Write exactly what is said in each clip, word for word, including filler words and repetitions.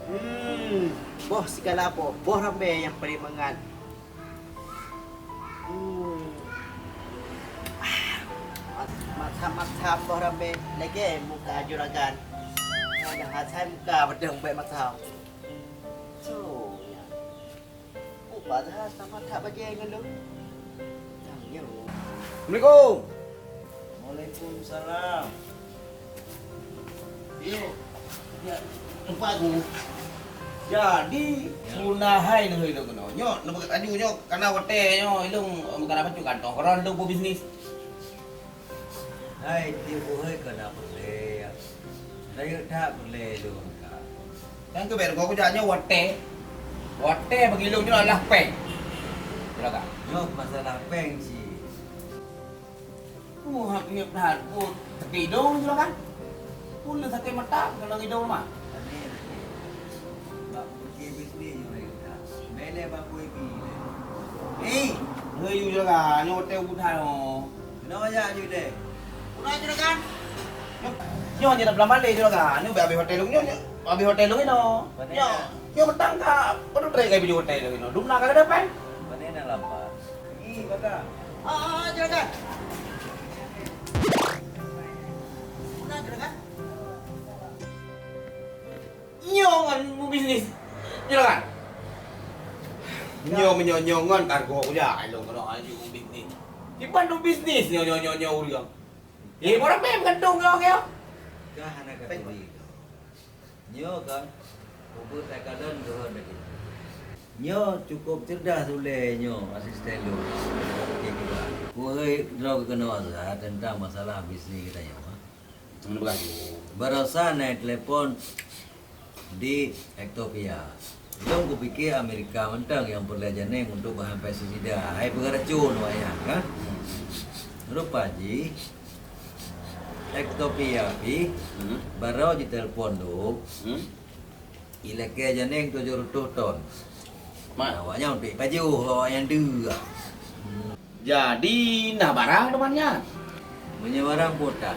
Hmm, boh sigala boh, boh ramé nyang paleng mangat. Hmm. Ah, matham-matham boh ramé lagèe muka juragan. Ada hasai muka padang bèk matham. So, ya. Ku padahal sama that bajèe ngon lôn. Nang nyoe. Assalamualaikum. Waalaikumsalam. Yo, ya, lupa aku. Jadi, ya. Guna hai neu ilong keunoe. Nyoe, neupeugah laju nyoe, karena watèe nyoe ilong, em, karena bacut kantong, karena ilong beubisnis. Hai, tiep buhôi keuneuk peureulèe, ya. Rayeuk that peureulèe ilong ka. Kan keu bèk rugoe kujak nyoe watèe. Watèe bagi ilong nyoe adalah pèng. Juragan. Nyoe masalah pèng cit. Wah, ingat that, pun sakét idong, Juragan. Pun le sakét mata, kalau idong mah. Aneh, aneh. Bak peumiké bisnis nyoe lagèe that. Bèk lé bak kueh pi lé. Hei! Hei, Juragan, nyoe watèe buta nyoe. Keunoe jak jih lé. Puna Juragan? Nyoe, nyoe hana beulam balè Juragan. Nyoe bèk abéh watèe lôn nyoe, nyoe abéh watèe lôn inoe. Nyoe, nyoe beutang ka, padum trép ka beuet watèe lôn inoe. Dum na ka keudéh pen. Pane na lambat. Ih, baka. Ah, ah, ah, Juragan. Puna Juragan? Nyoe ngon meubisnis. Juragan. Nyoe meunyoe nyoe ngon kargo kuda, ai lôn keunoe aju meubisnis. Kiban meubisnis nyoe, nyoe, nyoe, nyoe ureueng. Eh, barang pèng meugantung nyoe, nyoe. Ka hana katuri kah. Nyoe kan, ubit takalon geuhon lagèe nyoe. Nyoe cukup cerdas ulèe nyoe, asisten lôn. Oke, kiban. Kuhôi droe keunoe Azhar tentang masalah bisnis geutanyoe, ha? Barosan na telepon di Ethiopia. Lôn kupike Amerika mantong nyang peureulèe janeng untuk bahan pestisida. Hai peugah racun wayang, kan? Rupa jih, Ethiopia pih, hmm, baroe jitelepon lôn. Hmm. Ilakèe janeng tujoh reutôh ton. Mak. Awaknyan untuk ipajoh, awaknyan dua. Hmm. Jadi, na barang teuma nyan? Meunyoe barang putah,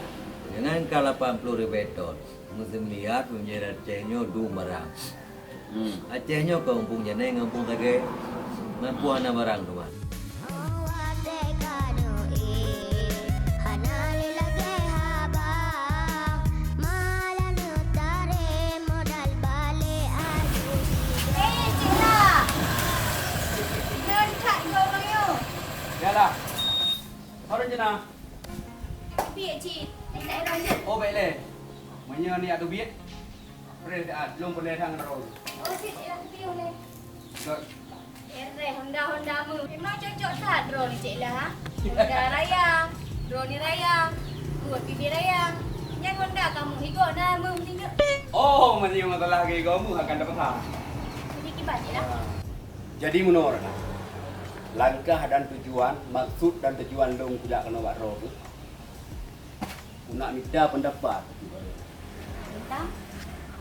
jangan ka lapan ploh ribèe ton. Meuseuliat meunyoe Aceh nyoe dum barang. Hmm. Aceh nyoe ka umpung janeng, umpung sagèe. Mampu hana barang teuma. Eh, Cik Lah! Nyan that goe nyoe. Yalah. Baru je na. Tapi, Cik, eh, tak heran je. Oh, baik leh. Meunyoe ni atu biet, preh siat, lôn peureulèe that ngon droe. Oh, Cik, Cik Lah, tapi boleh. Got. Eh, Honda, Honda mu. Memang cocok that droe ni, Cik Lah, ha? Honda raya, droe ni raya, buet bibit raya. Nyan Honda kamu higo na mu sinyo. Oh, masih masalah ke kamu akan dapat ha. Jadi kiban, Cik Lah. Jadi meunoe Ratna, langkah dan tujuan, maksud dan tujuan lôn kujak keunoe bak droe tu, kunak mita pendapat. Tentang?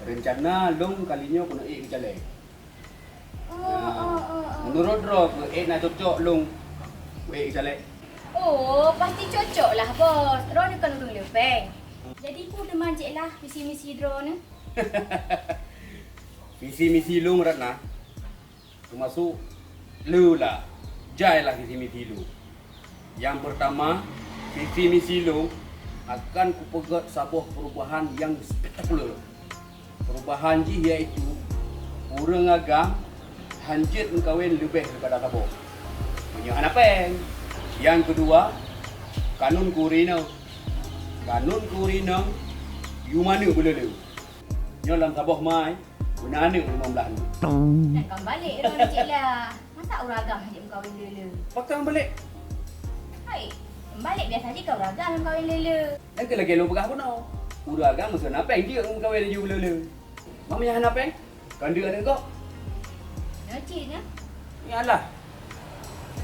Rencana lôn kali nyoe keuneuk ék keu caleg. Oh, nah, oh, oh, oh. Menurut droe keu ék na cocok lôn keu ék keu caleg? Oh, pasti cocok lah, Bos. Droe ni kan ureueng leupeng. Jadi, peue teuma Cik Lah visi misi droe ni? Visi misi lôn, Ratna, teumasuk le lah, jai lah visi misi lôn. Nyang peurtama, visi misi lôn akan kupeugöt saboh peurubahan nyang spektakuler. Peurubahan jih yaitu ureueng agam hanjeuet meukawen leubeh daripada saboh. Meunyoe hana péng. Nyang keudua, kanun kuri inong. Kanun kuri inong, yue maneuk beuleu-leu. Nyoe lam saboh mai, beuna aneuk limong blaih aneuk. Nyan kan balek droe ni, Cik Lah. Masa ureueng agam hana meukawen lé-lé? Pakon balek? Hai, balek biasa jih kan ureueng agam meukawen lé-lé. Nyan keuh lagèe lôn peugah bunoe. Ureueng agam meuseu na péng jeuet meukawen laju lé-lé. Meunyoe hana péng, kan deuek aneuk gob. Nyoe cit nyoe. Nyan lah.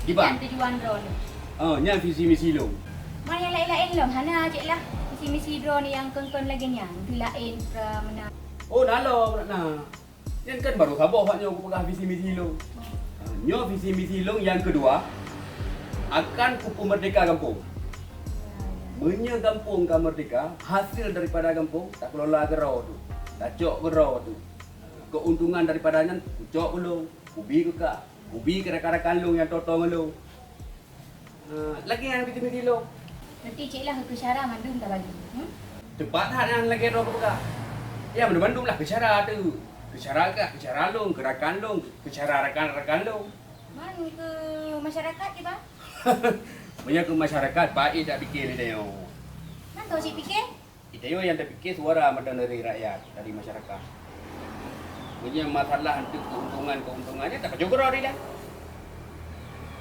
Kiban? Nyan tujuan droeneuh. Oh, nyan visi misi lôn. Man nyang laén-laén lom hana, Cik Lah. Visi misi droeneuh nyang kon-kon lagèe nyan, tu laén pra meunan. Oh, na lom, na. Nyan kan baru saboh awak nyoe kupeugah visi misi lôn. Ha, nyoe visi misi lôn nyang keudua, akan kupeumeurdeka gampông. Meunyoe gampông ka meurdeka, hasil daripada gampông takelola keudroe tu, tacok keudroe tu. Keuntungan daripada nyan kucok keu lôn, kubi keu kak, kubi keu rakan-rakan lôn nyang toe-toe ngon lôn. Eh, lagèe nyang bisi-bisi lôn. Nanti cek lah keu syara mandum tabagi. Hmm? Tepat that nyang lagèe droe kupeugah. Ya, mandum-mandum lah keu syara tu. Keu syara kak, keu syara lôn, keu rakan lôn, keu syara rakan-rakan lôn. Man keu masyarakat kiban? Meunyoe keu masyarakat, baik tak pikir lé nyoe. Man tau cit pikir? Geutanyoe nyang tapike suara mantong dari rakyat, dari masyarakat. Meunyoe masalah untuk keuntungan-keuntungan nyan, tapajoh keudroe dilah.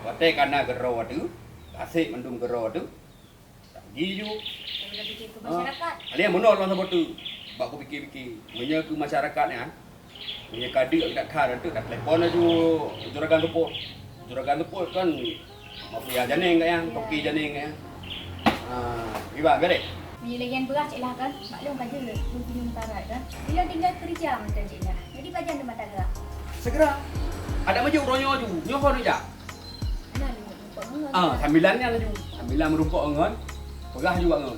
Watèe ka na keudroe teuh, gasek mandum keudroe teuh, tabagi ju. Kalau tapike keu masyarakat. Hana meunoe lôn saboh teuk, bak kupike-pike. Meunyoe keu masyarakat nyan, meunyoe ka deuk dak kha teuk, dak telepon laju juragan seupôt. Juragan seupôt kan mafia janeng ka nyan, toke janeng ka nyan. Ah, kiban, beureh? Meunyoe lagèe nyan beurah cek lah kan, maklum ka jeuet, lôn pineung meukarat kan. Ilôn tinggai keureuja mantong cek lah. Jadi pajan teuma tagak. Segera. Adak maju uroe nyoe laju. Nyoe kon jak. Hana lôn meurumpok ngon. Ah, sambilan nyan laju. Sambilan meurumpok ngon. Peugah ju bak ngon.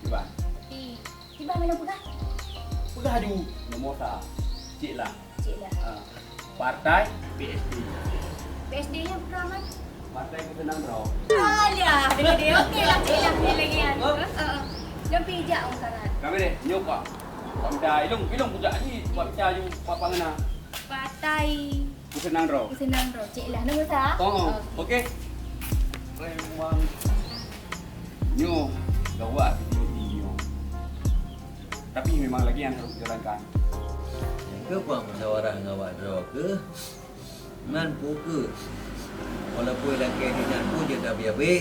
Kiban. Tapi Kiban meunyoe peugah? Peugah ju, nomor sa. Cek lah. Cek lah. Ha. Partai P S D. P S D nyan peugah man? Partai Peuseunang Droe. Alah, deh, deh. Okey lah, cek lah. Ni lagi kan. Oh. Heeh. Lôn pih jak orang karat. Kami deh, nyoe Pak. Pak Mita, ilong, ilong budak ni, Pak Mita ju, Pak Pangena. Partai Peuseunang Droe. Peuseunang Droe. Cek lah, nombor sa? Oh, okey. Okey. Memang nyoe gawat nyoe. Tapi memang lagi yang harus dijalankan. Nyang keu peue musyawarah ngon awak droe keuh? Ngan peue keuh? Walaupun lakèe jih nyan peue jeuet tabi-abéh.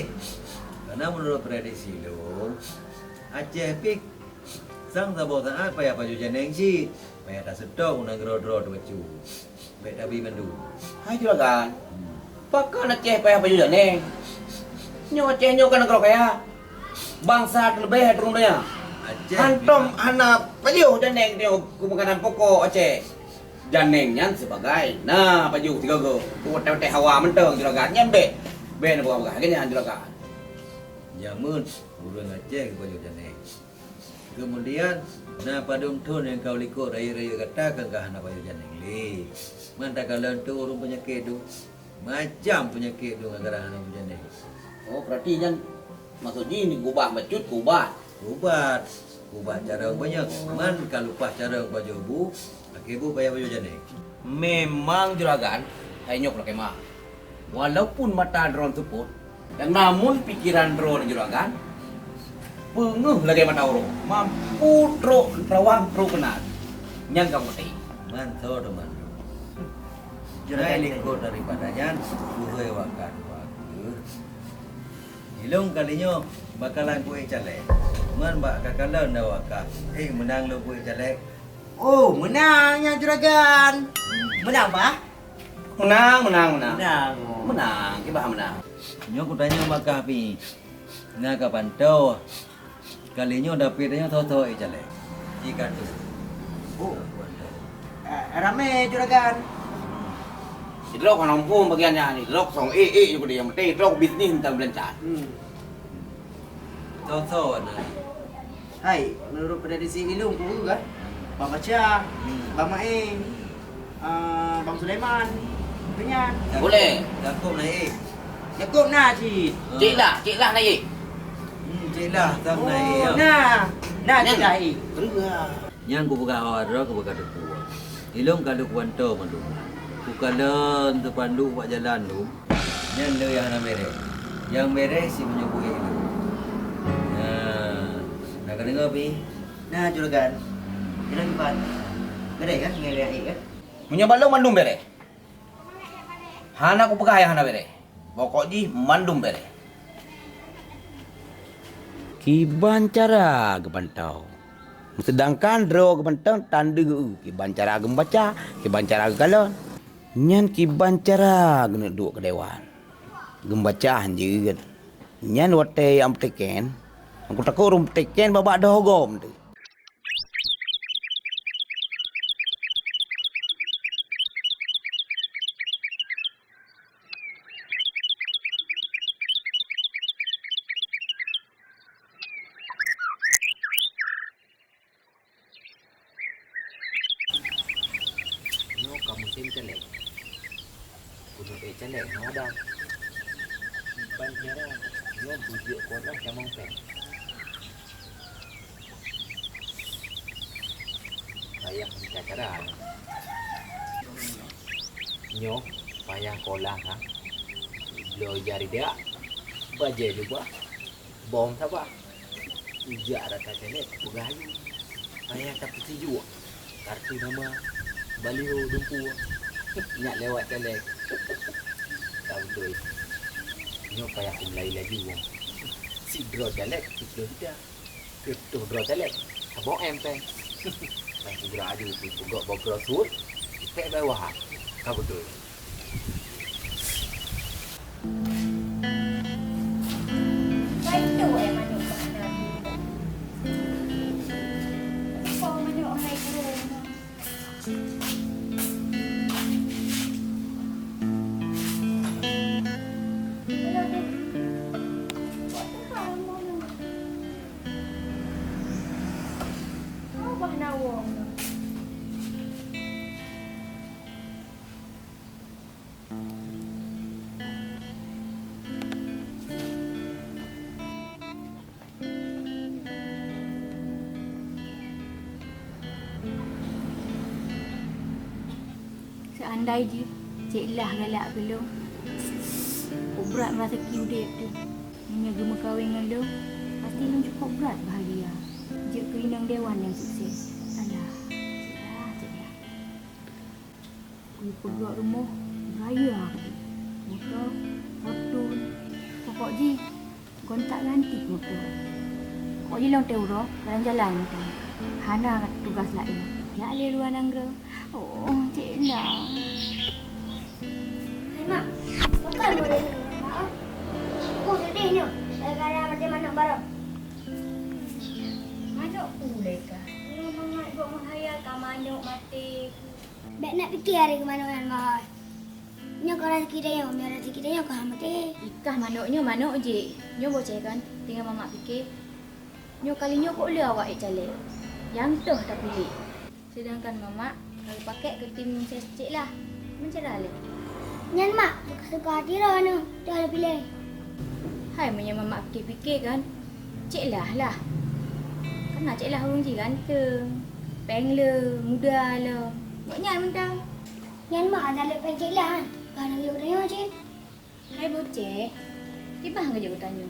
Karena menurut prediksi lôn, Aceh pih sang saboh saat payah pajoh janeng cit. Payah taseutôt u nanggroe droe teuh bacut. Bèk tabi mandum. Hai juragan, pakon Aceh payah pajoh janeng? Nyoe Aceh nyoe kan nanggroe kaya. Bansa teuleubèh ateueh donya. Aceh hantom hana pajoh janeng nyoe keu makanan pokok Aceh. Janeng nyan sibagai na pajoh sigoe-goe. Keu watèe-watèe hawa mantong juragan. Nyan bèk. Bèk na peugah-peugah lagèe nyan juragan. Jameun ureueng Aceh geupajoh janeng. Keumudian, na padum thon nyang ka u likot rayeuk-rayeuk gata ka hana pajoh janeng lé. Man takalon teuh ureueng peunyakét dum, macam peunyakét dum gara-gara hana pajoh janeng. Oh, berarti nyan maksud jih ni gubah bacut, gubah. Gubah, gubah carông banyak. Man ka lumpah carông pajoh bu, akhé bu payah pajoh janeng. Memang juragan, hai nyoe pula kemah. Walaupun mata droe seupôt, dan namun pikiran droe juragan, peungeuh lagèe mata uroe, mampu trok rawang trok keunan. Nyan ka meuti. Man tho teuma. Juragan. Hai likot daripada nyan, buhôi waka dua keuh. Ilong kali nyoe bakalan kuék caleg. Man bak kakalon dah waka. Eh, meunang lôn kuék caleg. Oh, meunang nyan juragan. Meunang bah? Meunang, meunang, meunang. Meunang, oh. Meunang, kiban meunang. Nyoe kutanyong bak kah pih. Na ka pantoe. Kali nyoe dapet nyoe tho-tho, eh, caleg. Di kadu. Oh. Eh, ramé juragan. Sidroe kan muphom bagian nyan, sidroe song, eh, eh, nyang penting sidroe bisnis mantong beulanjaan. Hmm. Tho-tho na. Hai, menurut prediksi ilong peue kan? Bang Baca, hmm, Bang Maé, ah, Bang Sulaiman, nyan. Boleh. Jakôb na, eh. Jakôb na cit. Cik lah, cik lah na, eh. Hmm, cik lah, tam na, eh. Oh, na. Na cik lah, eh. Nyan kupeugah awak droe keubeukatan teupeu. Ilong ka lheueh kubantoe mandum. Kukalon teupanduk bak jalan lom. Nyan le nyang hana bereh. Nyang bereh si meunyoe buet ilong. Nah, na ka deungoe pih? Na, juragan. Ilong ipat. Bereh kan? Ngon bereh kan? Meunyoe bak lôn mandum bereh. Hana kupeugah nyang hana bereh. Pokok jih mandum bereh. Kiban cara geubantoe. Meuseudangkan droe geubantoe tan deuh geu-eu kiban cara geumeubaca, kiban cara geukalon. Nyan kiban cara geuneuk duek keu dewan. Geumeubaca hanjeuet. Nyan watèe nyang peuteken, nyang kutakot ureueng peuteken babah doh gom teuh. Nyoe ka musém caleg. Keuneuk ék caleg ngon adat. Ban cara nyoe beujeuet kolah tamong péng. Payah mita cara. Nyoe payah kolah, ha. Bloe jari dak, bajée jubah, bom sabah. Ijak rata caleg peugah aju. Payah tapeusijuek kartu nama, baliho dumpeue. Nyak lewat caleg. Ka beutôi. Nyoe payah kumulai laju wong. Sidroe caleg siplôh juta. Siplôh droe caleg, saboh M péng. Péng sigra aju peugok boh brosur, ipék bak waham. Ka beutôi. Baik tu, eh, manok bak anak. Apa manok hai guru? Seandai jih Cék Lah galak keu lôn, kok brat meurasaki udép teuh. Meunyoe geumeukawen ngon lôn, pasti lôn cukôp brat bahagia. Jeuet keu inong dewan nyang sukses. Alah, Cék Lah, Cék Lah. Kupeugöt rumoh raya, moto, Fortuner, pokok jih gontak ganti moto. Pokok jih lôn teuh uroe jalan-jalan moto, hana tugaih laén, jak lé luwa nanggroe. Oh, Cék Lah. Hai mak, bukan boleh nyoe mak. Aku sedih nyoe gara-gara maté manok baroe. Manok ulée kah? Nyoe mangat buet meuhayal ka manok maté. Bèk na pike hari keu manok nyan, Mak. Nyoe keu raseuki tanyoe, meunyoe raseuki tanyoe ka maté. Ikah manok nyoe manok jih. Nyoe boceh kan, tinggai mamak pike. Nyoe kali nyoe kok le awak ék caleg. Nyang toh tapiléh. Seudangkan mamak ka geupakék keu tim sukses Cék Lah. Meucara lé. Nyan, Mak, suka-suka hati droeneuh, toh tapiléh. Hai, meunyoe mamak pike-pike kan, Cék Lah lah. Kareuna Cék Lah ureueng jih ganteng, péng le, muda lom. Gobnyan mantong. Nyan mak hana lé péng Cék Lah, hana lé tanyoe cit. Hai boceh, kiban geujok geutanyoe.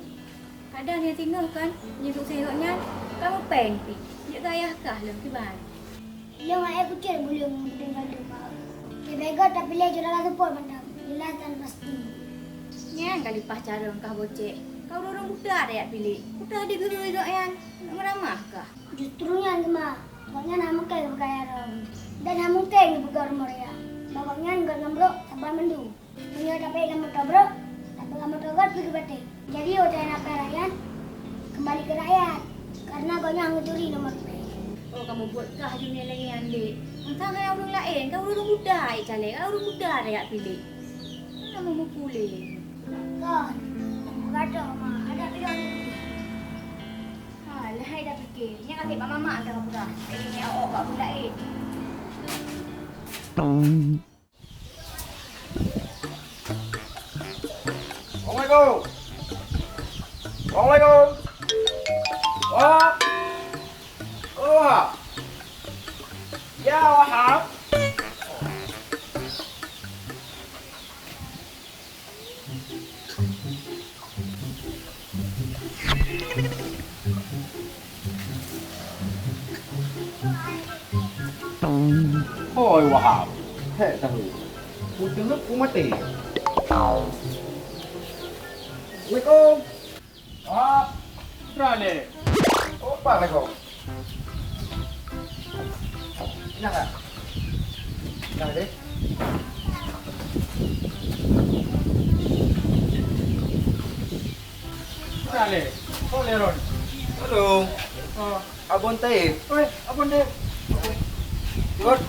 Kadang nyang singoh kan, nyang sukses gobnyan, ka meupéng pih. Jeuet keu ayah kah lom kiban. Lôn hana kucok buleuen meudeng keu lôn. Leubeh göt tapiléh juragan seupôt mantong, jeulaih dan pasti. Nyan ka leupah carông kah boceh. Ka ureueng buta tajak piléh. Buta di gurée gobnyan, meuramah kah? Justru nyan teuma, gobnyan hana mungken geupeugah lôn. Dan hana mungken geupeugah rumoh raya. Bak gobnyan göt ngon brok saban mandum. Meunyoe tapeuék lam moto brok, tapeuék lam moto göt pih geupatéh. Jadi, watée na péng rakyat, keumbali keu rakyat, kareuna gobnyan hana turi nomor péng. Oh, kamoe buet kah jih meunyoe lagée nyan, Dek. Mantong hai ureueng laén, ka ureueng buta ék caleg, ka ureueng buta tajak piléh. Hana meumeupu lé. Kon, buka dong, Ma. Ada pidong ni. Ha, lehai dah pike. Nyan ka keu bak mamak dah peugah. Ai, nyan awak bak budak, eh. Assalamualaikum. Assalamualaikum. Wahab. Oh, Wahab. Ya, Wahab. Hôi, Wahab. Hék tahu. Ku deungoe ku maté. Assalamualaikum. Wahab. Berani. Oh, Pak Lego. Inang tak? Inang deh. Kenal, eh? Oh, Leron. Halo. Oh. Abon Taib. Oi, Abon Taib. Ikut.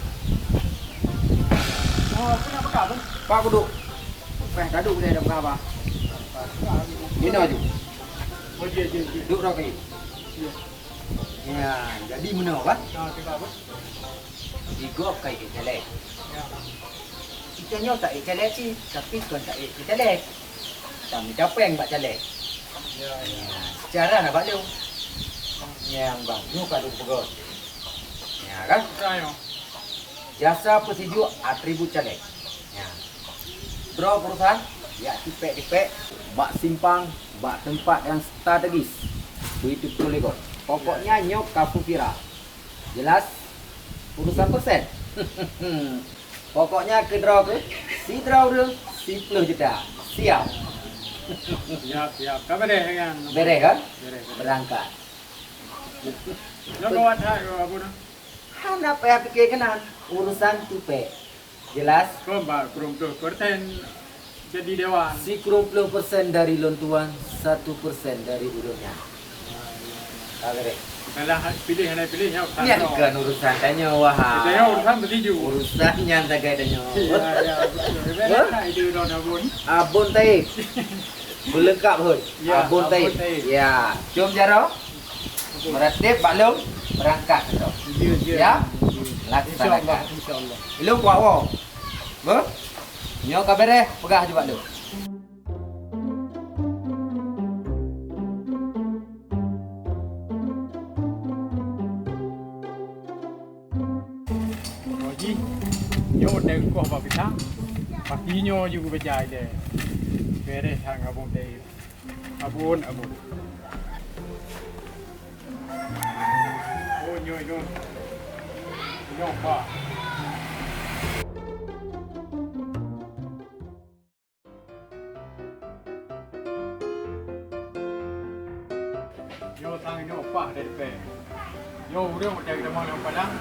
Oh, kenapa kau, Abon? Pak Kuduk. Eh, taduk dia ada berapa? Ini aja. Oh, iya, iya, iya. Duduk dah kayu. Iya. Ya, jadi meunoe, Bang? Ah, terima, Bos. Di gob ka ék caleg. Kita nyoe ta ék caleg cit, tapi kon ta ék keu caleg. Ta mita péng bak caleg. Ya, ya. Secara na bak lôn. Nyang bang, nyoe ka lôn peugah. Ya kan? Jasa peusijuek atribut caleg. Ya. Droe keurusan, jak tipék-tipék bak simpang, bak teumpat nyang strategis. Bri teupeue lé gob. Pokoknya nyoe ka viral. Jelas? Urusan persen. Pokoknya keudroe keuh, sidroe ureuëng, siplôh juta. Siap? Siap, siap. Ka beres kan? Beres kan? Beres, beres. Berangkat. Nyoe gawat that, Abu, nah. Hana payah pikir keunan. Urusan tipék. Jelas? Kon bak kureueng ploh persen jadi dewan. Sikureueng ploh persen dari lôn tuan, satu persen dari ureuëng nyan. Ka beres. Salah pilih, hana pilih, nyoe Nyan kan urusan tanyoe, wah. Kita nyoe urusan bersiju. Urusan nyan sagai tanyoe. Ya, ya, betul. Beres lah itu, Don Abon. Abon Taib. Beulengkap, Hon. Ya, Abon Abon Taib. Taib. Ya, com jaroe. Meuratéb bak lôn, beurangkat keudroe. Ya, ya. Ya? Ya. Laksanakan. Insya Allah, insya Allah. Ilôn kuat woe. Beuh? Nyoe ka beres, peugah aju bak lôn. Nyoe jih, nyoe deuh koh bak pisang, pasti nyoe ju geubeujai deh. Beres hang Abon Taib. Abon, Abon. Oh, nyoe, nyoe. Nyoe, Pak. Nyoe sang nyoe pah dari pèng. Nyoe ureueng watèe geutamong lam padang,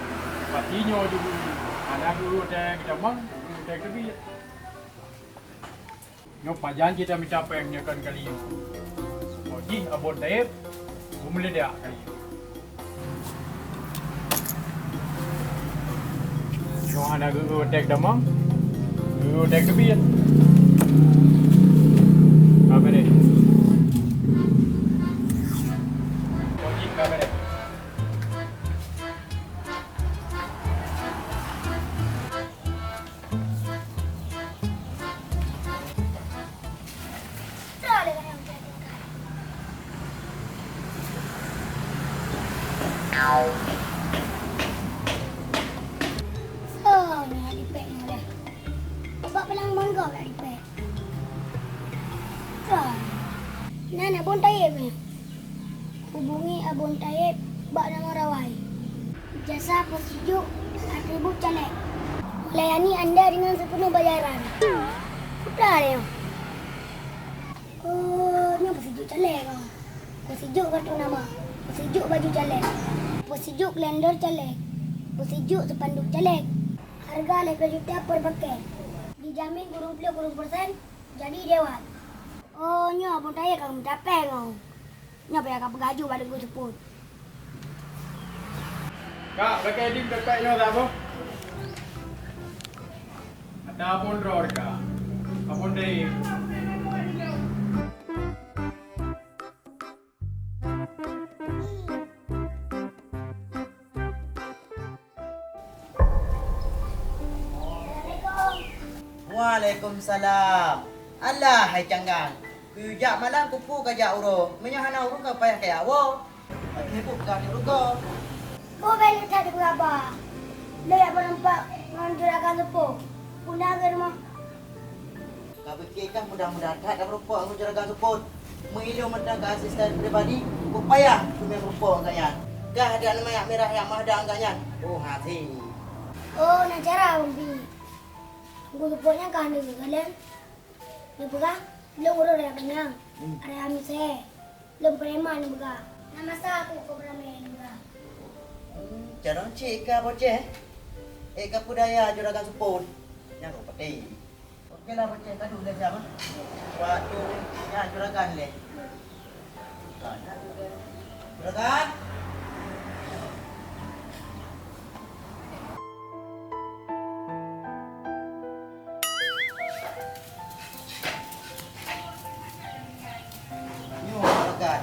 pasti nyoe ju geuyue. Hana geuyue watèe geutamong, geuyue watèe teubiet. Nyoe pajan cit tamita pèng nyoe kon kali nyoe. Nyoe jih Abon Taib, geumeuledak kali nyoe. Nyoe hana geuyue watèe geutamong, geuyue watèe teubiet. Ka beureh. Nyoe jih ka beureh. Soe nyan dipèk nyoe lé? Bak palang manggôp dak dipèk. Soe nyan? Nan Abon Taib nyoe. Hubungi Abon Taib bak nomor awai. Jasa peusijuek atribut caleg. Melayani anda dengan sepenuh bayaran. Peue lé nyoe? Oh, nyoe peusijuek caleg, oh. Peusijuek kartu nama. Peusijuek baju caleg. Peusijuek kalender caleg. Peusijuek spanduk caleg. Harga lhèe plôh juta per pakèt. Dijamin kureueng ploh kureueng persen jadi dewan. Oh, nyoe Abon Taib ka mita pèng, oh. Nyoe payah ka peugah aju bak Teungku Seupôt. Kak, lakèe dim pèk-pèk nyoe dak boh? Ata Abon droe ka. Abon Taib. Waalaikumsalam. Alah, hai Canggang. Kujak malam kupeue kajak uroe. Meunyoe hana ureueng ka payah kajak woe. Akhé buet ka di rugoe. Peue bèk that dipeugah ba? Lôn jak meurumpok ngon Juragan Seupôt. Peue na keu rumoh? Ka pike kah mudah-mudahan that ka meurumpok ngon Juragan Seupôt. Meuilôn mantong keu asisten pribadi, peupayah teumé meurumpok ngon gobnyan. Kah adak nyan manyak mirah nyang meuhadang gobnyan. Oh, hasé. Oh, na cara, Bang Pi. Teungku Seupôt nyan ka hana geukalon. Neupeugah, lôn ureueng raya keunong, hmm, raya misé. Lôn preman neupeugah. Na masa aku keu preman neupeugah. Hmm, carông cit ka boceh. Eh, ka peudaya Juragan Seupôt. Nyan rôh patéh. Oke lah, boceh, ka duek lé siap, ah. Waktu nyan Juragan lé. Juragan. Nyoe, Juragan.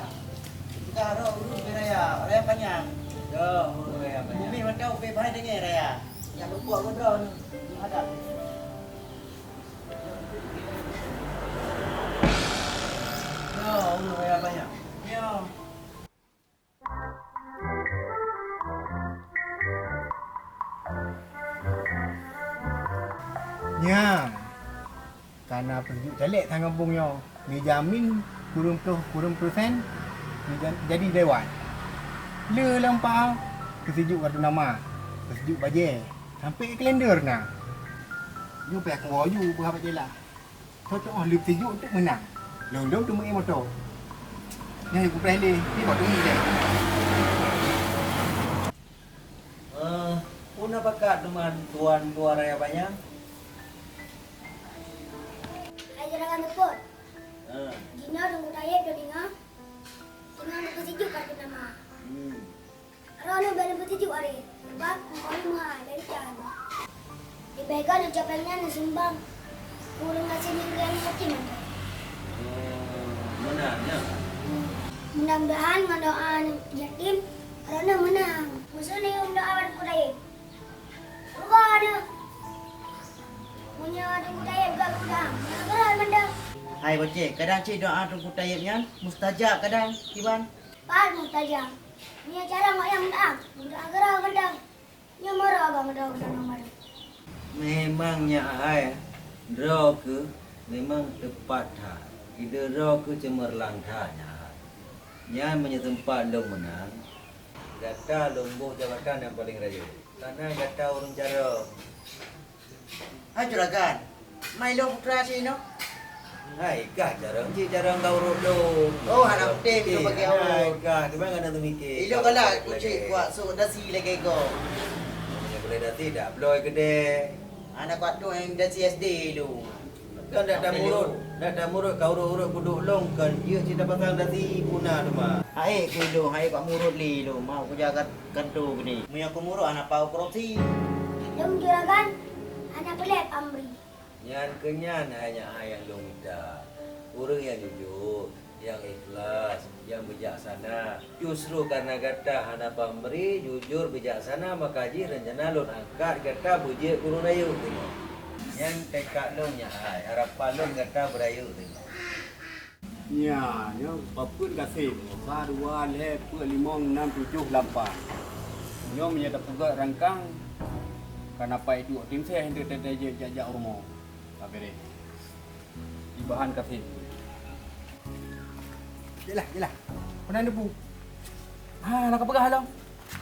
Juragan, raya, raya panyang. Yo, raya panyang. Bumi mantong ubé bahai deungon raya. Nyang Buat keudroe ni, hadap. Yo, ureueng raya banyak. Yo. Nyang. Ka na peusijuek caleg tanggong bong nyoe, neujamin kureueng ploh, kureueng persen neuja-, jadi dewan. Le lam pa, peusijuek kartu nama, peusijuek bajée, sampoe kalender na. Nyoe payah kuwoe ju beuhaba jela. Cocok oh le peusijuek untuk meunang. Lom-lom teumeu'é moto. Nyoe kupreh lé, ni kok teungi lé. Eh, peue na pakat teuma tuan tuan raya banyak? Hai juragan teupot. Ha. Jinoe Teungku Tayeb lôn ingat. Jinoe neupeusijuek kartu nama. Hmm. Droeneuh bèk neupeusijuek aré, sabab ngon meuhai lé ujan. Leubeh göt neucok péng nyan neusumbang keu ureueng gasien nyang yatim mantong. Oh, meunan nyan. Hmm. Mudah-mudahan ngon doa yatim, droeneuh meunang. Meusu neuyue meudoa bak Teungku Tayeb. Rugoe neuh. Meunyoe Teungku Tayeb gak gudang, meunyoe geurat mantong. Hai Boceh, kadang cit doa Teungku Tayeb nyan mustajab kadang, kiban? Pat mustajab. Meunyoe carông awak nyang meudoa, meudoa geurat mantong. Nyoe meurok gak meudoa keunoe meudoa. Memang nyak hai, droe keuh memang teupat that. Ideh droe keuh ceumeurlang that nyak hai. Nyan meunyoe teumpat lôn meunang, gata lôn boh jabatan nyang paleng rayeuk. Karena gata ureueng carông. Hai juragan, ma ilôn putra cit inoe? Hai kah carông cit, carông ka urot lôn. Oh, hana putéh ilôn bagi awak. Hai kah, teuma hana teumike. Ilôn galak kucek kuat sôk dasi lagèe gob. Meunyoe boleh dasi dak bloe keudè. Hana kuat tueng dasi S D ilôn. Kan dak tamurot, dak tamurot ka urot-urot peuduek lôn kan jeuet cit tapasang dasi puna teuma. Hai keu ilôn, hai bak murot lé ilôn, mau kujaga kanto geude. Meunyoe kumurot hana pau korupsi. Lôn juragan, hana peulet pamri. Nyan keuh nyan hai nyak hai nyang lôn mita. Ureueng nyang jujur, nyang ikhlas, nyang bijaksana. Justru karena gata hana pamri, jujur, bijaksana, maka jih reuncana lôn angkat gata beujeuet gurèe rayeuk teungoh. Nyan teuka lôn nyak hai, harapan lôn gata beurayeuk teungoh. Nya, nyoe papeuen gasien. Sa, dua, lhèe, peuet, limong, nam, tujoh, lapan. Nyoe meunyoe tapeugöt rangkang, ka na pai duek tim seh hindeuh teuh jak-jak u rumoh. Ka beureh. Ibahan gasien. Jeulaih, jeulaih. Peue na neubu? Ha, na ka peugah lom.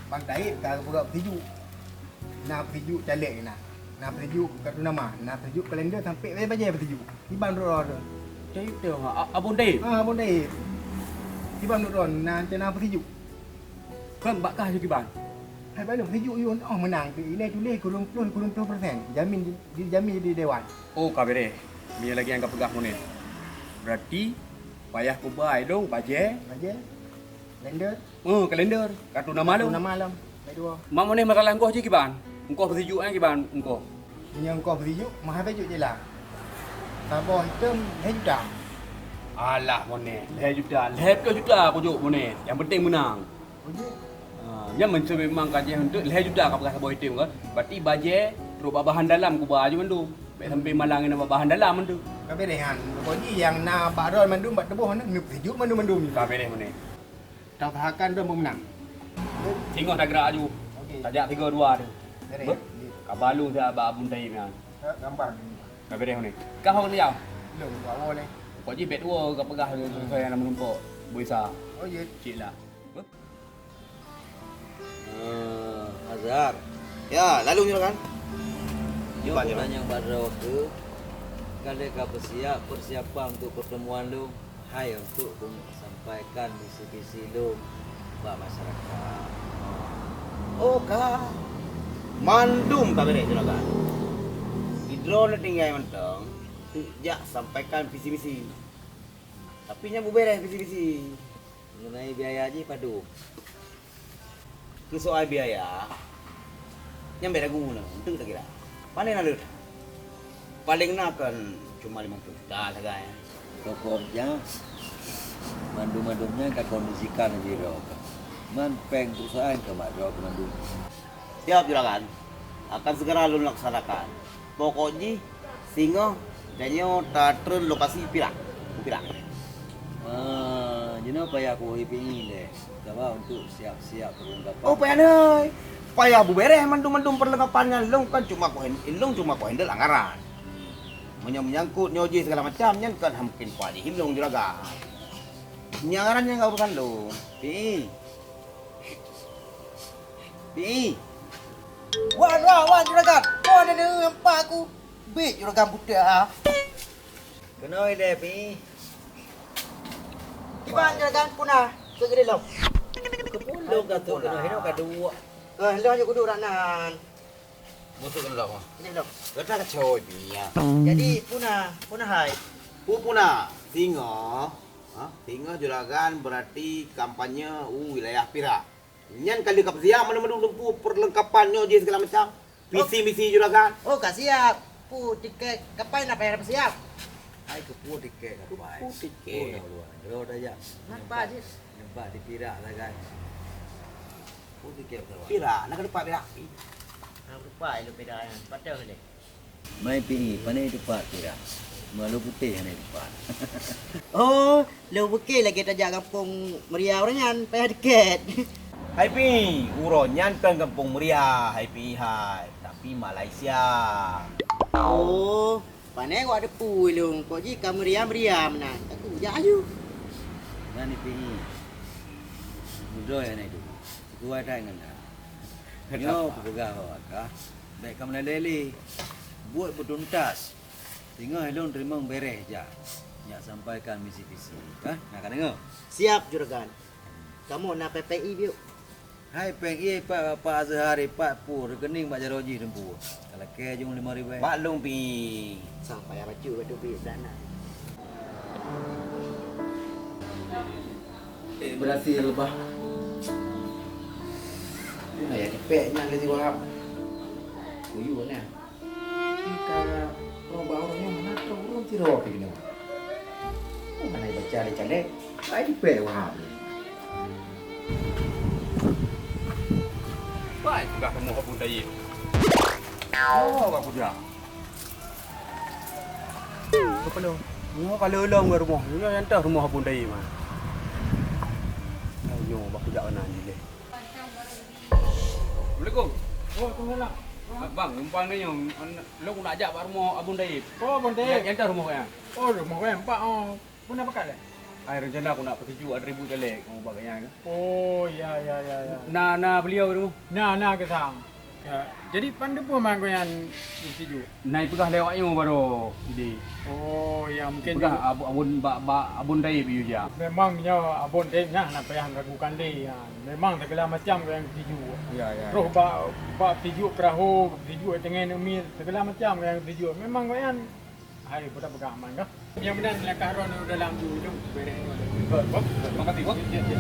Bang Taib ka geupeugah peusijuek. Na peusijuek caleg na. Na peusijuek kartu nama, na peusijuek kalender sampoe bajèe-bajèe peusijuek. Kiban droe tu. Taib tu, ha, Abon Taib. Ha, Abon Taib. Kiban droe na, na peusijuek. Kan bak kah ju kiban. Hai balo peusijuek yue oh meunang tu. Ilèe tuléh kureueng ploh, kureueng ploh persen. Jamin, dijamin jadi dewan. Oh, ka beureh. Meunyoe lagèe nyang ka peugah Munir. Berarti payah kuba ilôn bajèe. Bajèe. Kalender. Oh, kalender. Kartu nama lôn. Kartu nama lôn. Baik dua. Mak Munir masalah ongkoh jih kiban? Ongkoh peusijuek nyan kiban ongkoh? Meunyoe ongkoh peusijuek, mahai peusijuek je lah. Saboh item lhèe juta. Alah Munir, lhèe juta, lhèe ploh juta kujok Munir. Nyang penting meunang. Peusijuek? Ha, nyan meunyoe memang ka jih untuk lhèe juta ka peugah saboh item kan. Berarti bajèe trok bak bahan dalam kuba aju mandum. Bèk sampai malang ina bak bahan dalam mandum. Ka beureh nyan. Pokok jih nyang na bak droe mandum bak tuboh na, neupeusijuek mandum-mandum. Ka beureh Munir. Tausahakan droe beumeunang. Singoh tagerak aju. Okey. Tajak tiga dua tu. Beres. Beuh. Ka balu siat bak Abon Taib nyan. Eh, gambar ni. Ka beres ni. Kah hok liau? Belum, buat awal ni. Kok jih bet dua ka peugah tu, hmm, sesuai dalam menumpuk. Buisa. Oh, ya. Cik lah. Beuh. Ah, Azhar. Ya, lalu nyoe kan? Nyoe bukan nyoe. Nyan bak droe keuh, ka lheueh ka peusiap persiapan untuk pertemuan lôn. Hai untuk sampaikan misi-misi lôn bak masyarakat. Oh ka, mandum ka beres juragan. Di droeneuh tinggai mantong, teuk jak sampaikan visi misi. Tapi nyan beuberes visi misi. Mengenai biaya jih padum? Keu soai biaya, nyan bèk ragu na, enteuk takira. Pane na leueh? Paleng na kan cuma limong ploh juta sagai. Pokoknya, mandum-mandum nyan ka kondisikan lagèe droe ka. Man pèng perusahaan ka mak droe keu mandum. Siap, juragan. Akan segera lôn laksanakan. Pokok jih, singoh tanyoe tatreun lokasi pirak. Pirak. Ah, jinoe payah kuwoe pi'i lé. Sabab untuk siap-siap perlengkapan. Oh, payah neuh. Payah beubeureh mandum-mandum perlengkapan nyan, lôn kan cuma ku-, lôn cuma kuhandle anggaran. Meunyoe menyangkut nyoe jih segala macam, nyan kan han mungken kuat jih lôn juragan. Nyan anggaran nyan ka urusan lôn. Pi'i. Pi'i. Wan, wan, wan, juragan. Kau ada ni nampak aku. Bit juragan buta, ah. Keunoe ilèe, Pi'i. Kiban juragan puna keu geurilong. Keu pundong ka tu keunoe, hino ka duek. Eh, lôn nyang kuduek rak nan. Musuh keunoe. Ini lom. Gata kacau, Pi'i, ya. Jadi, puna, puna hai. Pu puna, singoh. Ha? Singoh juragan berarti kampanye u wilayah pirak. Nyan ka lheueh ka peusiap mandum-mandum teumpu perlengkapan nyoe jih segala macam. Visi misi juragan. Oh, ka siap. Pu tiket kapai na payah peusiap. Hai keupeue tiket kapai? Keupeue tiket? Oh, na luar. Jauh dah jak. Nampak jih. Nampak di pirak lah kan. Keupeue tiket kapai? Pirak, na ka teumpat pirak. Na ka teumpat ilèe pirak nyan. Patah lé. Mai Pi'i, pane teumpat pirak? Malu putéh hana teumpat. Oh, lôn pike lagèe tajak gampông Meuria uroe nyan, payah tiket. Hai Pi'i, uroe nyan kon gampông Meuria, hai Pi'i hai, tapi Malaysia. Oh, pane wak depu lôn, kok jih ka Meuria-Meuria meunan, takot jak aju. Nyan Pi'i. Mudoe aneuk tu. Sikuat that ngon that. Nyoe kupeugah bak gata, bèk kamoe lalè lé. Buet beutuntas. Singoh ilôn teurimong beureh jak. Nyak sampaikan misi visi. Hah? Na ka deungö? Siap, juragan. Kamoe na pèng-pèng ié biôh. Hai pèng ié pat Bapak Azhar ipat pu, reukening bak jaroe jih teumpu. Ka lakèe jong limong ribèe. Bak lôn Pi'i. Sang payah bacut bak teubiet dah na. Eh, berhasil, Bah. Nah, ya, dipèk nyan lé si Wahab. Kuyuh nyan. Ka rubah ureueng nyan, mana troh ureueng sidroe pih keunoe. Oh, hana baca lé caleg, ka dipèk Wahab lé. Pai peugah kamoe Abon Taib. Oh, ka kujak. Kepala. Nyoe ka leulang bak rumoh. Nyoe nyang teuh rumoh Abon Taib mah. Nyoe bak kujak keunan jih lé. Assalamualaikum. Waalaikumsalam. Bang, numpang ni nyoe, lôn nak jak bak rumoh Abon Taib. Oh, Abon Taib. Nyang teuh rumoh nyan. Oh, rumoh nyan, Pak, oh. Peue na pakat lé? Ai, rencana ku nak peusijuek atribut caleg, kamoe bak gobnyan. Oh, ya, ya, ya, ya. Na, na beliau di rumoh? Na, na, Keusang. Ya, jadi pan teupeu man gobnyan peusijuek? Na ipeugah lé awak nyoe baroe, Idi. Oh, ya, mungkin peugah Abon, Abon, bak, bak Abon Taib yue jak. Memang nyoe Abon Taib nyan hana payah ragukan lé, ya. Memang segala macam gobnyan peusijuek. Ya, ya. Troh bak, bak peusijuek peurahô, peusijuek teungoh neumi, segala macam gobnyan peusijuek. Memang gobnyan Hai, budak peugah aman kah? Nyang meunan langkah droeneuh dalam ju, ju, beureh droeneuh. Baik, Bos. Terima kasih, Bos. Ya, ya, ya.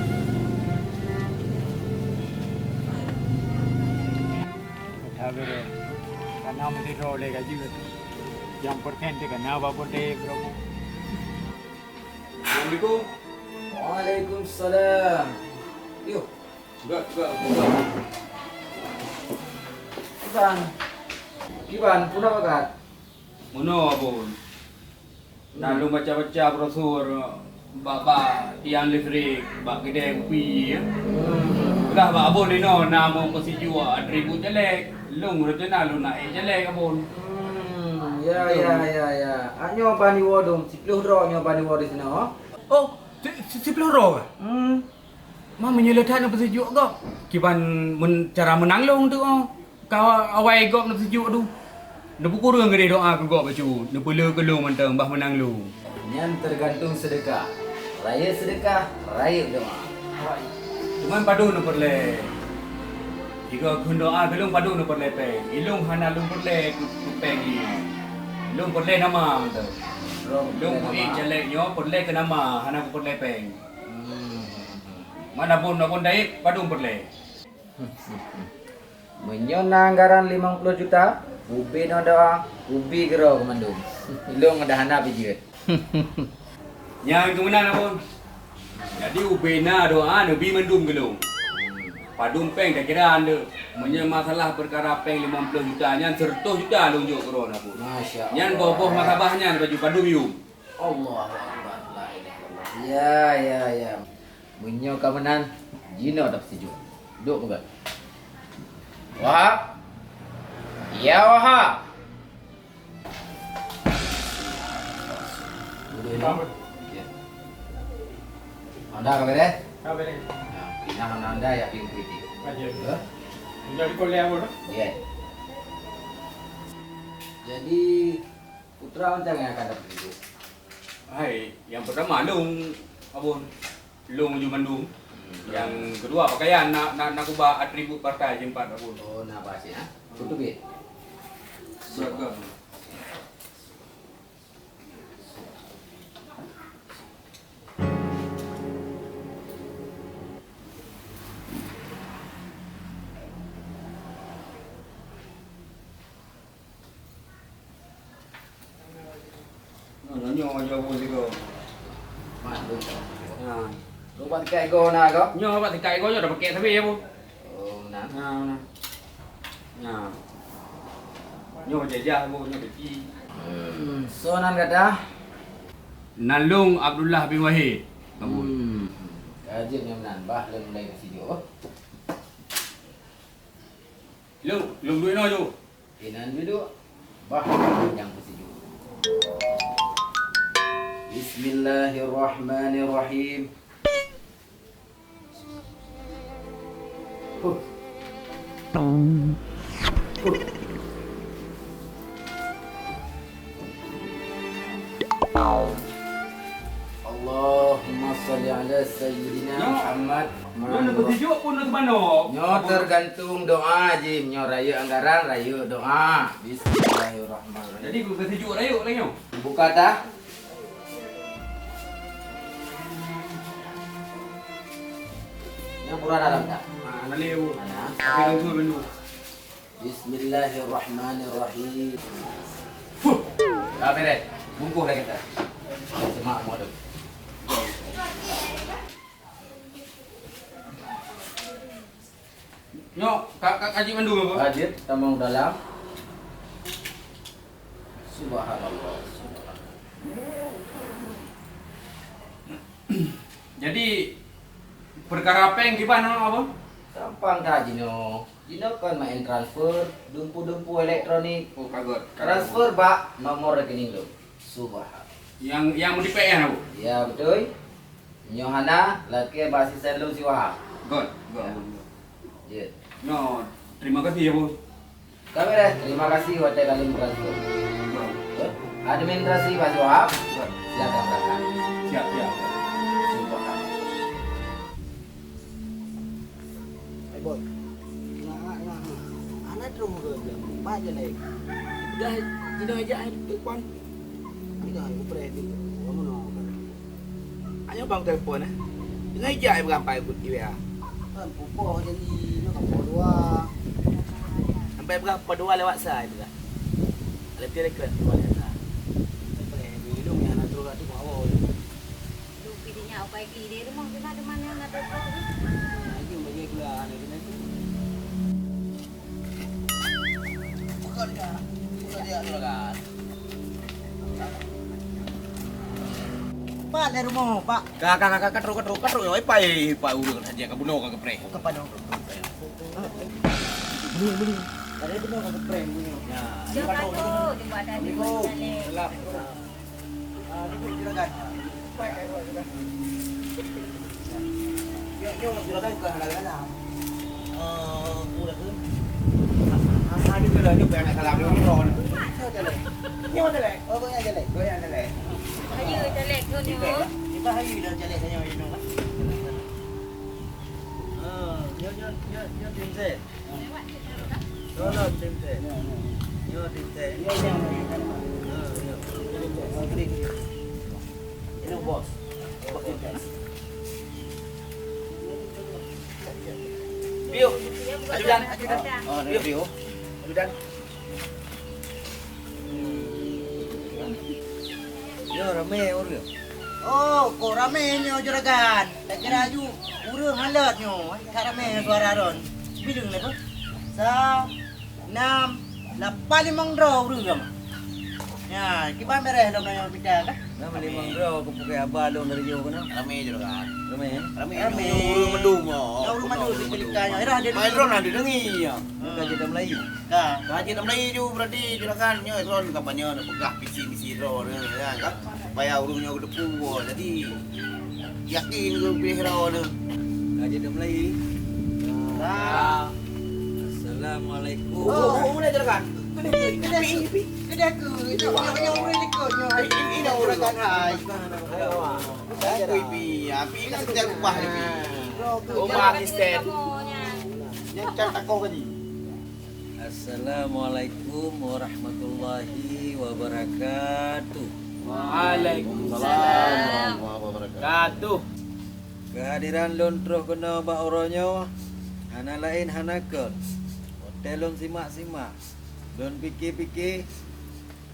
Dah beureh. Kana meusidroe lé gaji. Nyang persen teuh kana babon deh, bro. Assalamualaikum. Waalaikumsalam. Yuh. Gak, gak, gak. Kiban. Kiban, peue na pakat? Meunoe, Abon. Na lôn baca-baca brosur bak, bak tiang listrik, bak keudè kupi, ya. Peugah bak Abon inoe na meusijuek atribut caleg. Lôn rencana lôn na ék caleg, Abon. Hmm, ya, ya, ya, ya. Nyoe ban iwoe dum, siplôh droe nyoe ban iwoe disinoe. Oh, si, si, siplôh droe kah? Hmm. Ma meunyoe le that neupeusijuek gob, kiban men, cara meunang lôn teuh, oh. Ka awai gob neupeusijuek tu. Neupeukureueng keudeh doa keu gob bacut, neupeuleueh keu lôn mantong bah meunang lôn. Nyan teugantung seudeukah. Rayeuk seudeukah, rayeuk doa. Cuman padum neupeureulèe. Sigoe kheun doa keu lôn padum neupeureulèe péng. Ilôn hana lôn peureulèe keu, keu péng nyoe. Lôn peureulèe nama mantong. Lôn peuék caleg nyoe peureulèe keu nama, hana kupeureulèe péng. Hmm. Man Abon, Abon Taib, padum peureulèe? Meunyoe na anggaran limong ploh juta, ubé noe doa, ubé keudroe keu mandum. Ilôn dah hana pijeuet. Nyan keuh meunan, Abon. Jadi ubé na doa neubi mandum keu lôn. Padum péng takira, Ndeuek. Meunyoe masalah peukara péng limong ploh juta nyan, seratus juta lôn jok keu droeneuh, Bun. Masya Allah. Nyan boh-boh nasabah nyan baju padum yum. Allahu Akbar. La ilaha illallah. Ya, ya, ya. Meunyoe ka meunan, jinoe tapeusijuek. Duek peugah. Wahab. Ya, Wahab. Duduk ini. Ya. Honda ka beres? Ka beres. Nah, pinah Honda ya, ping kritik. Aja. Ya. Jadi, putra macam mana akan dapat hidup? Hai, yang pertama, lôn, Abon. Lôn baju mandum. Hmm. Yang kedua, pakaian, nak, nak, nak ubah atribut partai, jempat, Abon. Oh, nak bahas ya? Betul, Bit? Seragam. Nah, nyoe aja bos sigoe. Mat, bos. Nah. Lu bak tingkat igoe na ko? Nyoe bak tingkat igoe nyoe dah pakai sabe ya, bos. Oh, nah. Nah, nah. Nah. Nyoe jajah, bos, nyoe peci. Hmm, so nan gata? Nan lôn Abdullah bin Wahid. Hmm. Ka jeuet nyoe nan, bah lôn mulai keu sijuek. Lôn, lôn duek inoe ju. Inan duek. Bah nyang keu sijuek. Bismillahirrahmanirrahim. Huh. Huh. Allahumma shalli ala sayyidina Muhammad. Nyoe, nyoe, nyoe, keu sijuek pun nyoe teubanoe. Nyoe tergantung doa jih. Nyoe rayeuk anggaran, rayeuk doa. Bismillahirrahmanirrahim. Jadi, keu sijuek rayeuk lagèe nyoe. Buka dah. Nyoe pura dalam dah. Ha, na lé, Bu. Mana? Tapi lungkui bandum. Bismillahirrahmanirrahim. Huh. Dah beres. Bungkus dah kita. Semak model. Nyoe, ka, ka, ka jeuet mandum, Abah? Ka jeuet, tamong dalam. Subhanallah, subhanallah. Jadi, peukara péng kiban, Abah? Gampang that jinoe. Jinoe kon main transfer, dumpeue-dumpeue elektronik. Oh, ka göt, ka göt. Transfer bak nomor rekening lôn. Subhanallah. Nyang, nyang meudipèk nyan, Abah? Ya, beutôi. Nyoe hana, lakèe bak asisten lôn si Wahab. Göt, göt, ya. Göt. Jeuet. Nyoe, terima kasih ya, Bos. Ka beres, terima kasih watèe ka lôn transfer. Göt. Göt. Administrasi bak si Wahab. Göt. Silakan berangkat. Siap, siap. Siap, Pak. Eh, Boy. Nah, nah, nah. Anak terus ke, ke, empat je lagi. Dah, tidak aja, eh, telepon. Tidak, aku pernah itu. Kamu nak. Ayo bang telepon, eh. Dengan ijak ai berampai ku tiwek ah. Kan pupuk jadi nak kapal dua. Sampai berapa dua lewat sa itu kan? Ada tiada ke dua lewat sa. Sampai di hidung yang nak turun tu bawa. Dupi di nyak ukai ki di rumah di mana mana nak turun. Lagi bagi gula ada kena tu. Bukan dia. Bukan dia tu kan. Pat lé rumoh, Pak. Ka, ka, ka, ka, ka trok, ka trok, ka trok. Oi, pai, pai ureueng saja ka bunoe ka geupreh. Ka padang. Beli, beli. Tadi bunoe ka geupreh bunoe. Ya. Jom ka trok. Jom ada di Assalamualaikum. Salam. Ah, duduk juragan. Pai, pai, pai, juragan. Nyoe, nyoe juragan bukan halal-halal. Eh, aku dah tu. Ada ke dah nyoe anak salam dia orang. Nyoe dah leh. Nyoe dah leh. Oh, kau yang dah leh. Kau yang dah leh. Ayo, dah leh, kau ni. Kita hari dah jaleh tanya macam mana. Ah, nyoe, nyoe, nyoe, nyoe, tim saya. Tolong tim saya. Nyoe tim saya. Ya, ya, ya. Ah, ya. Ini bos. Bos tim saya. Piu. Ajudan. Ajudan. Oh, piu, piu. Ajudan. Yo, ramé ureueng. Oh, kok ramé nyoe juragan. Tak kira aju. Ureueng halot nyoe, eh, ka ramé suara ron. Bileueng lé beuh. Sa, nam, lapan limong droe ureueng. Ya, kiban beureh lom nyoe pita kah? Nam limong droe keu pukée haba lôn dari jauh keunoe. Ramé jroh kan. Ramé, eh? Ramé. Ramé. Ureueng mandum, oh. Ya, ureueng mandum di Pelita nyoe. Era dia main ron ada dengi ya. Bukan cerita Melayu. Ka. Ka jeuet Melayu ju berarti juragan nyoe ron kampanye neupeugah visi misi droe nyoe ya kan. Supaya ureueng nyoe geuteupeue. Jadi yakin keu piléh droe nyoe. Ka jeuet Melayu. Ka. Assalamualaikum. Oh, oh, mulai juragan. Keudeh, keudeh, keudeh aku. Itu yang ureueng likot nyoe. Ini ureueng hai. Aku ibi, abi ka setiap upah ibi. Oh, ma asisten. Nyan can takoh gaji. Assalamualaikum warahmatullahi wabarakatuh. Waalaikumsalam warahmatullahi wabarakatuh. Keuhadiran lôn troh keunoe bak uroe nyoe hana laén hana kon. Watée lôn simak-simak, lôn pike-pike,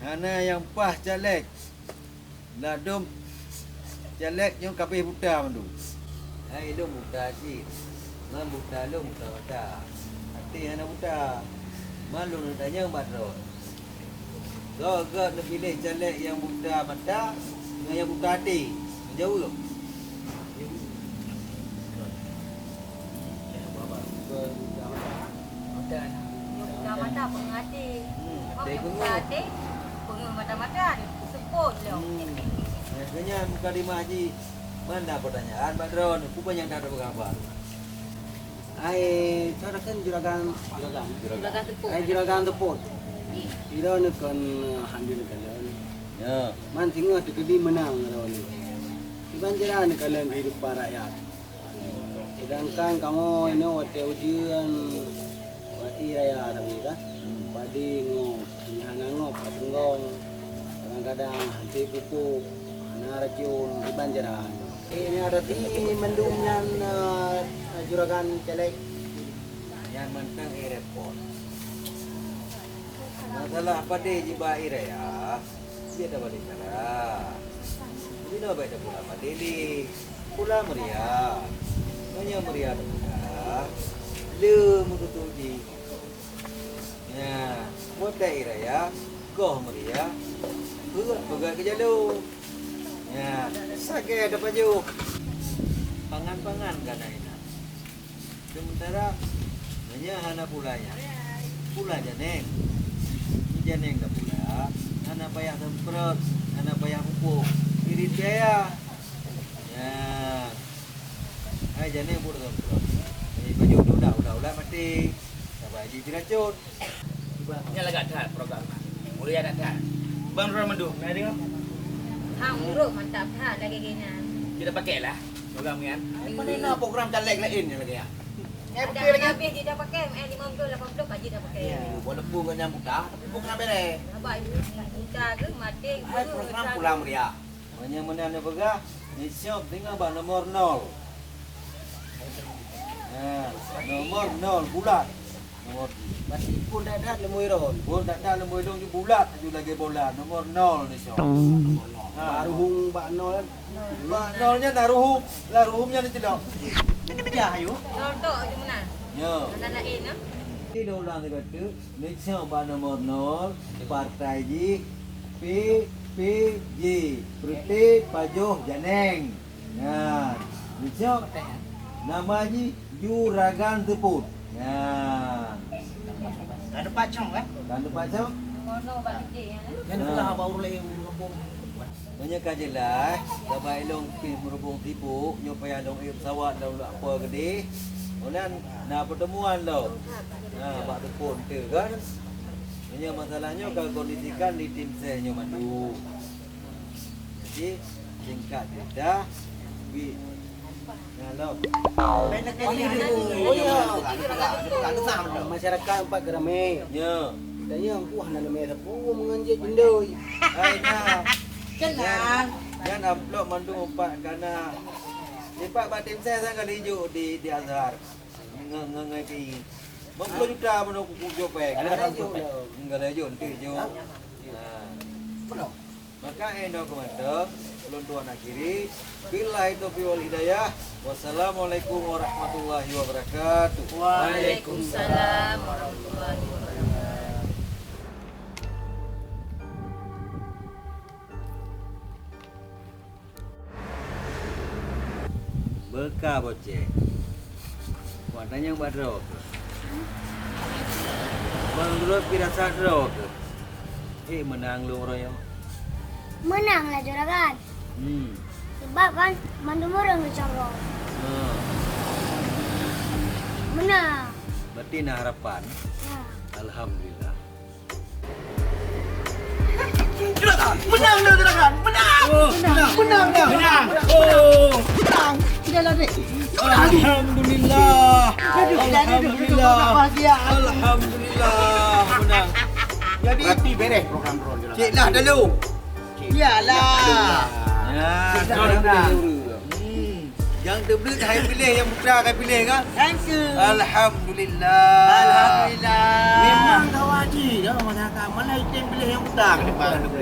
hana nyang paih caleg. Ladôm caleg nyoe ka abéh buta mandum. Hai lôn buta cit, ngon buta lôn buta mata. Até hana buta, man lôn neutanyong bak droe. Soe gét neupiléh caleg nyang buta mata ngon nyang buta até? Neujaweueb. Buta mata peungeuh até. Hmm, até peungeuh. Buta até peungeuh mata-mata, seupôt lom. Hmm. Nyan mukadimah jih. Man na peutanyaan bak droeneuh, peue nyang that peugah haba? Ai, cara kan juragan, juragan. Juragan seupôt. Ai, juragan seupôt. Droeneuh kon, eh, han neukalon. Ya. Man singoh teukeudi meunang droeneuh. Kiban cara neukalon keuhidupan rakyat. Seudangkan kamoe inoe watée ujeuen, watée raya sabe kan, padi ngoh, hana ngoh ka seunggong, kadang-kadang hase pupuk, hana racun, kiban cara. Ini ada di mendung nyan, eh, juragan caleg. Nyan mantong, eh, repot. Masalah padé jiba raya. Dia dah balik cara. Bila baik dah pula Madeli. Pula Maria. Nanya Maria dah pula. Le mututuji. Ya, mutai raya. Goh Maria. Peugah-peugah ke jalur. Ya, sakét dah pajoh. Pangan-pangan kan enak. Sementara nyan hana pula nyan. Pula janeng. Janeng ka pula, hana payah semprot, hana payah pupuk. Irit biaya. Nyan. Hai janeng pun semprot. Jadi baju tu dah ulat-ulat mati. Sabai ji diracun. Nyan lagak that program. Mulia that that. Bang Ron Mandu, na deungoe? Ha, muruk mantap that lagée nyan. Kita pakai lah program nyan. Mana na program caleg lain nyan lagée nyan? Ada habis kita pakai, eh, lima puluh, lapan puluh kaji dah pakai. Ya. Walaupun ngon nyang buta, tapi program beres. Abah, buta ke, mati ke, Hai, program pulang meriah. Meunyoe meunan neupeugah, neusok singoh bak nomor nol. Ha, nomor nol bulat. Nomor berarti pun dak-dak leumui ron. Pun dak-dak leumui ron ju bulat ju lagée bola. Nomor nol neusok. Ha. Baruhung bak nol. Bak nol nyan na ruhum, la ruhum nyan diceulok. Pecah ayu. Nol tok je meunan. Yo. Hana laén ah. Ti ulang kata. Neusok bak nomor nol, partai jih P P J, Peureute Pajoh Janeng. Nyan, neusok nama jih Juragan Teupot. Nyan. Ka teupacong, kan? Ka teupacong? Nyan pula haba ureueng laén ureueng kampung. Meunyoe ka jeulaih, saban ilong pih meurubong sibuk, nyoe payah lôn ék pesawat lôn lak peue keudeh. Meunan na peuteumuan lom. Na bak teupon teu kan. Meunyoe masalah nyoe ka kondisikan di tim ses nyoe mandum. Jadi, singkat cerita, bi Halo. Oh, iya. Masyarakat empat geramé. Ya. Tanya, wah, na lemé sapu menganjit jendoi. Hai, nah. Kenal. Nyan, nyan amplop mandum empat kana. Lipat bak tim saya sangat lijok di, di Azhar. Nge-, nge-, nge-, di. Lima puluh juta mana kuku jopeng. Ada laju. Enggak laju, nanti jom. Nah. Maka inoe keumantöng, Ulôn tuan akhiri. Billahi taufiq wal hidayah. Wassalamualaikum warahmatullahi wabarakatuh. Waalaikumsalam warahmatullahi wabarakatuh. Beuka boceh. Wak tanyong bak droe keuh. Bang droe pi rasa droe keuh. Eh, meunang lôn royong. Meunang lah juragan. Hmm. Sebab kan mandum ureueng geucok lom. Hmm. Meunang. Berarti na harapan. Ya. Alhamdulillah. Juragan, menang dah juragan. Menang. Oh, menang. Menang dah. Menang. Oh. Menang. Sudahlah, Dek. Alhamdulillah. Duduk, duduk, duduk, duduk, Alhamdulillah. Bahagia. Alhamdulillah. Menang. Jadi, berarti beres program drone juragan. Cek lah dulu. Cek. Iyalah. Ya, cek dah dulu. Hmm. Nyang teubleuet hai piléh, nyang putra kai piléh kan? Thank you. Alhamdulillah. Alhamdulillah. Memang gawat jih, ya, masyarakat. Mana item piléh nyang putra ke depan tu?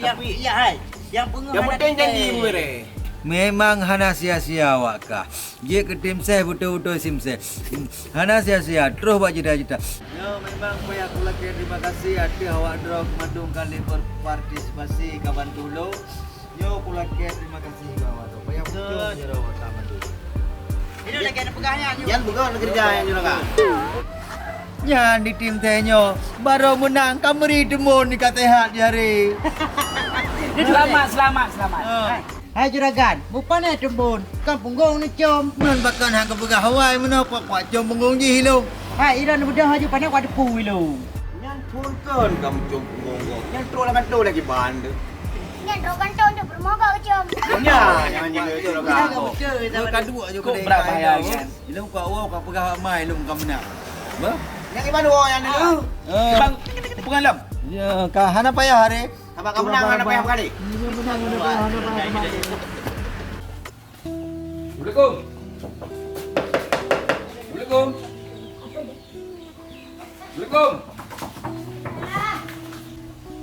Tapi, ya, hai. Yang penting janji beureh. Memang hana sia-sia awak kah. Jeuet keu tim seh beutôi-beutôi tim seh. Hana sia-sia, troh bak cita-cita. Nyoe memang payah kulakée terima kasih ateueh awak droe keu mandum ka lheueh berpartisipasi ka bantu ulôn. Nyoe kulakée terima kasih bak awak droe. Payah muncul jaroe awak droe mandum. Ini lagi ada peugah nyan. Nyan peugah nak kerja nyan juragan. Nyan di tim teh nyoe, baroe meunang ka meuri teumbon di ka sehat jari. Selamat, selamat, selamat. Ha. Hai. Hai juragan, bukon eh teumbon, kon punggong neucom. Ngon bakon hang keupeugah awai meunoe kuat-kuat com punggong jih ilong. Hai, ilong beudôh laju pané kuat depu ilong. Nyan phon kon kamoe com punggong gob. Nyan trok lam kantô lagi ban tu. Nyan trok kantô untuk peurumoh gob com. Nyan, nyan, nyan, nyan, nyan, nyan. Betul, betul. Kok berat bahaya nyan. Ilong kuat woe ka peugah awak mai ilong ka meunang. Bah? Nyan iban woe nyan dulu. Eh. Bang, peungalam. Ya, ka hana payah hari. Saban ka meunang, hana payah beukali. Assalamualaikum. Assalamualaikum. Assalamualaikum.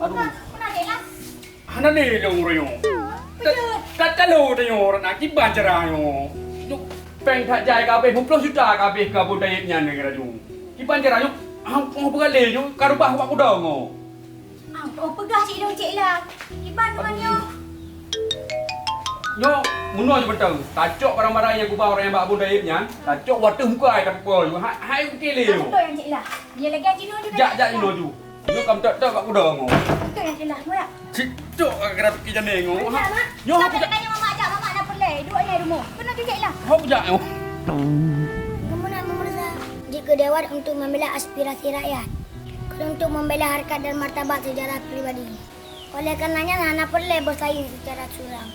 Aduh. Hana lé lôn uroe nyoe. Ta-, tatalo tanyoe rot na kiban cara nyoe. Nyoe péng that jai ka habéh, peuet plôh juta ka habéh keu Abon Taib nyan lagée laju. Kiban cara nyoe, hana peue lé nyoe, ka reubah bak gudong nyoe. Ah, oh, peugah cit lôn, Cik Lah. Kiban teuma nyoe. Nyoe, meunoe nyoe mantong. Tacok barang-barang nyang geuba ureueng nyang bak Abon Taib nyan, tacok u ateueh muka ai tapeupo nyoe. Hai, hai, oke lé nyoe. Beutôi nyan, Cik Lah. Dia lagèe jinoe juga. Jak, jak jinoe ju. Nyoe ka meutot-tot bak gudong nyoe. Beutôi nyan, Cik Lah. Nyoe ya. Cicok ka kira pike jane nyoe. Beutôi, Mak. Nyoe. Sampai tanya Mamak jak, Mamak na peureulèe. Dua nyan rumoh. Keunoe ju, Cik Lah. Hok jak nyoe. Kemudian memerintah jika dewan untuk membela aspirasi rakyat. Untuk membela harkat dan martabat sejarah pribadi. Oleh karenanya, hana peureulèe bersaing secara curang.